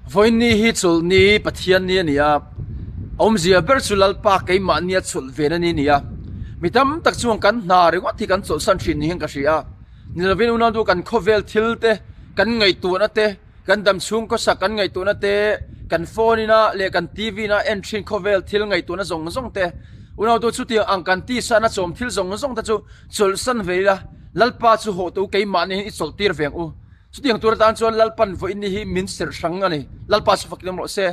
Vawiinni hi chawlhni Pathianni a ni a, awmzia ber chu Lalpa keimahnia chawlh ve na ni a ni a. Mi tam tak chuan kan hna ringawt hi kan chawlhsan thin ni hian ka hria a, ni lovin unau kan khawvel thil te, kan ngaihtuahna te, kan dam chhung khawsak kan ngaihtuahna te, kan phone ina leh kan TV ina en thin khawvel thil ngaihtuahna zawng zawng te, unau chutiang ang kan tisa na chawm thil zawng zawng te chu chawlhsan ve ila, Lalpa chu hawh tu keimahni hian i chawlh tir ve ang u. Chutiang tur atan chuan Lalpan vawiinni hi min serh hrang a ni. Lalpa chu fakin awm rawh se.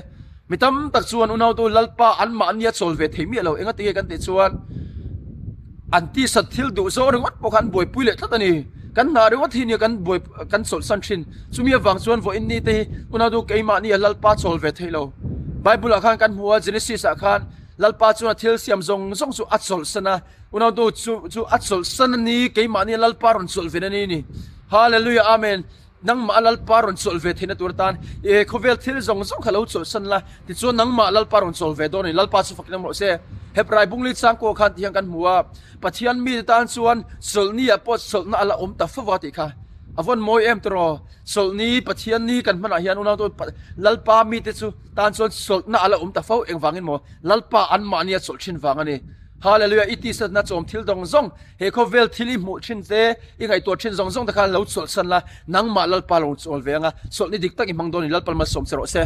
Mi tam tak chuan unautu Lalpa anmahni a chawl ve thei miah lo. Engati nge kan tih chuan an tisat thil duh zawng ringawt pawh kha an buaipui leh tlat a ni. Kan hna ringawt hi nia kan buai kan chawlhsan thin. Chumi avang chuan vawiinni te hi unautu keimahni a Lalpa chawl ve thei lo. Bible ah khan kan hmu a Genesis ah khan Lalpa chuan a thil siam zawng zawng chu a chawlhsan a. Unautu chu chu a chawlhsan a ni, keimahni Lalpa rawn chawlh ve na ni ni. Hallelujah Amen. Nangmah Lalpa rawn chawlh ve theihna tur atan e khawvel thil zawng zawng kha lo chawlhsan la, tichuan nangmah Lalpa rawn chawl ve dawn a ni. Lalpa chu fakin awm rawh se. Hebrai bungli changkua khan ti hian kan hmu a, Pathian mite tan chuan chawlhni ah pawh chawlhna a la awm ta fo va tih kha. A vawn mawi em tiraw? Chawlhni, Pathian ni kan hmanah hian unautu Lalpa mite chu tan chuan chawlhna a la awm ta fo. Engvangin maw? Lalpa anmahni a chawlh thin vang a ni. Hallelujah, i tisatna chawm thil dawng zawng, he khawvel thil i hmuh thin te, i ngaihtuah thin zawng zawng te khan lo chawlhsan la, nangmah Lalpa lo chawl ve anga, chawlhni dik tak i hmang dawn i Lalpa malsawm che rawh se.